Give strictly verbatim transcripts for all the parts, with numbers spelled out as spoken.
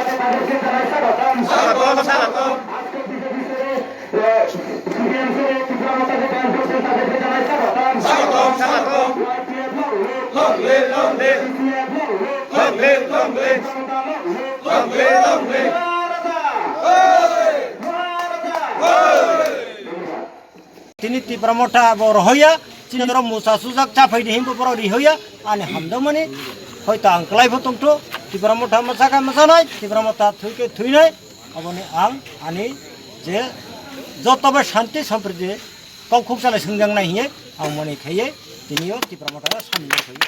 স্বাগতম, স্বাগতম। স্বাগতম, স্বাগতম। Long live, long live. Long live, long live. Long live, long live. Tini Tipra Motha bo rohoya, chini oro mosa sujak chaphai di himbo borok rihoya, ani hamjakmani hoito ang kwlai bo tongtho, Tipra Motha mwsakha mwsanai, Tipra Motha thwikhe thwinai, aboni ang ani je jotobo shanti sampriti kok khuk salai swngjak nai hiye ang mani khaiye tini o Tipra Motha no samjak khaiye.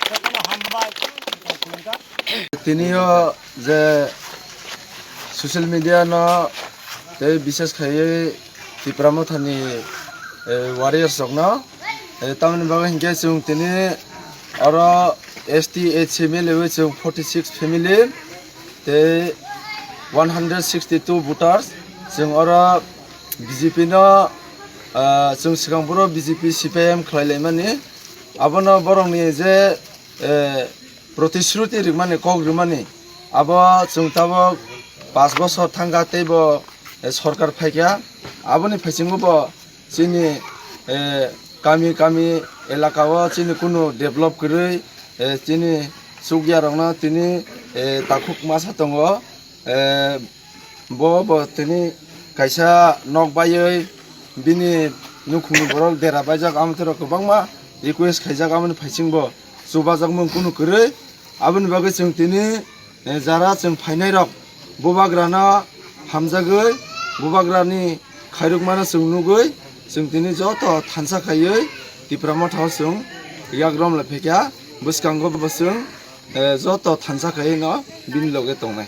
Jotono hambai, khulumkha. Tini o je social media no tei bises khaiye Tipra Motha ni, eh, warriors rok no, eh, tamoni bagwi hinkhe chwng tini oro S T H C milewi chwng forty six family tei one hundred sixty two voters chwng oro B J P no, ah, chwng swkang phuru B J P C P I M khlai laimani, abono borokni je, eh, protishruti rwmani, kok rwmani, abo chwng tabuk pash bosor thangkha teibo, eh, sorkar phaikha. Aboni phaisingo bo chini, eh, kami kami elaka o chini kunu develop kwrwi, eh, chini chukya rokno tini, eh, takhuk masa tongo. Eh, bo, bo tini kaisa nok baiwi bini nukhungni borok dera baijak, amtwrok kwbangma request khaijak, amoni phaisingo chubajakmung kunu kwrwi. Aboni bagwi chwng tini, eh, jara chwng phainairok bubagrano hamjagwi, bubagrani khairokmano chwng nugwi chwng tini joto thansa khaiwi Tipra Motha o chwng yak romlai phaikha. Bwskango bo chwng, eh, joto thansa khaiwi no bini loge tongnai.